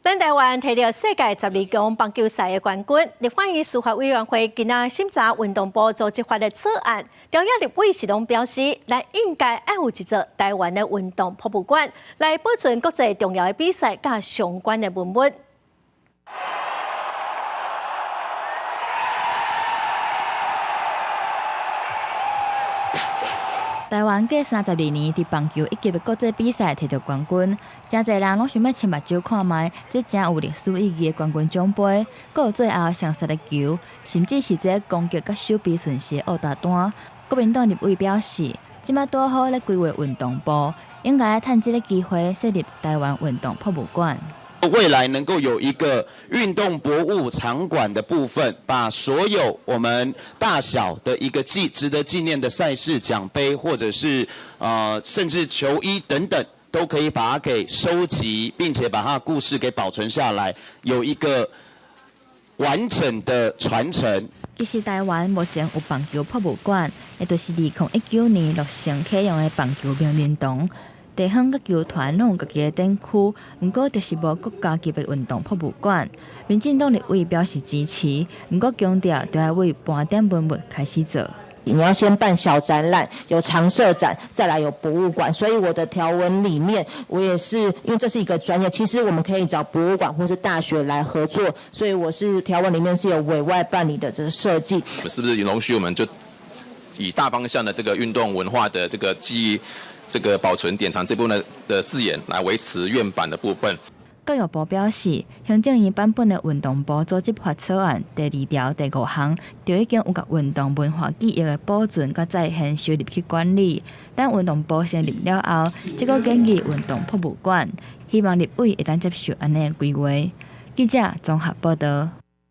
咱台灣提著世界12強棒球賽的冠軍，立法院司法委員會今仔審查運動部組織法的草案，朝野立委是攏表示，咱應該愛有一座台灣的運動博物館，來保存國際重要的比賽佮相關的文物。台灣過32年佇棒球一級的國際比賽提著冠軍，誠濟人攏想欲親目睭看覓這誠有歷史意義的冠軍獎盃，閣有最後雙殺的球，甚至是這攻擊佮守備順序的奧達單。國民黨立委表示，這擺拄好咧規劃運動部，應該趁這个機會設立台灣運動博物館。未來能夠有一個運動博物場館的部分，把所有我們大小的一個值得紀念的賽事獎盃，或者是甚至球衣等等，都可以把它給收集，並且把它的故事給保存下來，有一個完整的傳承。其實台灣目前有棒球博物館，也就是2019年落成啟用的棒球名人堂。地方佮球團攏有家己的展區，毋過就是無國家級的運動博物館。民進黨立委表示支持，毋過強調著愛為盤點文物開始做。你要先辦小展覽，有常設展，再來有博物館。所以我的條文裡面，我也是因為這是一個專業，其實我們可以找博物館或是大學來合作。所以我是條文裡面是有委外辦理的這個設計。是不是容許我們就以大方向的這個運動文化的這個記憶？這個保存典藏這部分的字眼來維持院版的部分。教育部表示，行政院版本的運動部組織法草案第二條第五項就已經有共運動文化記憶的保存佮再現收入去管理。等運動部成立了後，這個建議運動博物館，希望立委會當接受按呢的規劃。記者綜合報導。